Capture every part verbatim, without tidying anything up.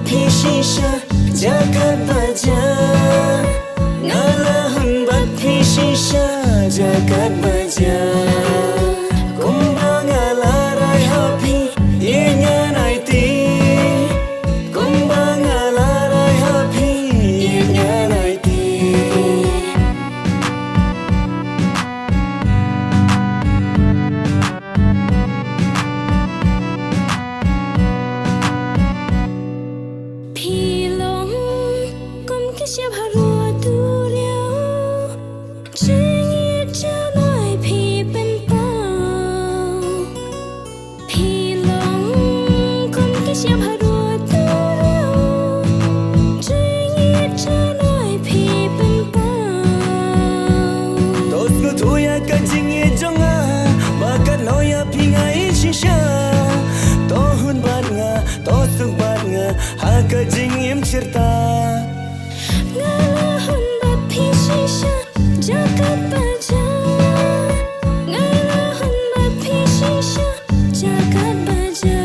phi shisha, jaka baja. Nga la hun bad phi shisha, jaka baja. Kumba nga la rai ha phi, ïa nga nai ti. Kumba nga la rai ha phi, ïa nga nai ti. Phi long kum ki shyiap harud duriaw, jingïeit jong nga phi pynpaw. Phi long kum ki shyiap harud duriaw, jingïeit jong nga phi pynpaw. To sngewthuh ïa ka jingïeit jong nga, ba katno ïa phi nga ïeit shisha. To hun bad nga, to suk bad nga, ha ka jingim shirta. Nga la hun bad phi shisha, jaka baja. Nga la hun bad phi shisha, jaka baja.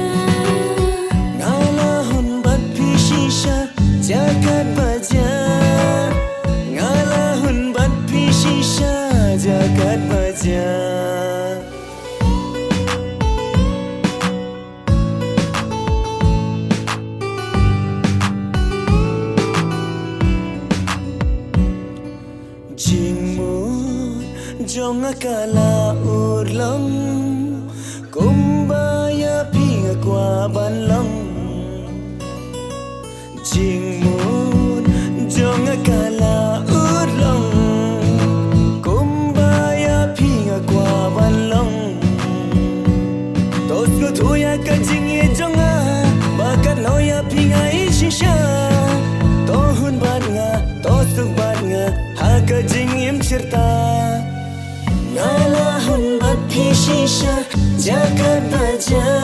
Nga la hun bad phi shisha, jaka baja. Nga la hun bad phi shisha, jaka baja. Jingmut jong nga ka la urlong, kumba ïa phi nga kwah ban long. Jingmut jong nga ka la urlong, kumba ïa phi nga kwah ban long. To sngewthuh ïa ka jingïeit jong nga, ba katno ïa phi nga ïeit shisha. To hun bad nga, to suk bad nga, ha ka jingim shirta. Nga la hun bad phi shisha, jaka baja.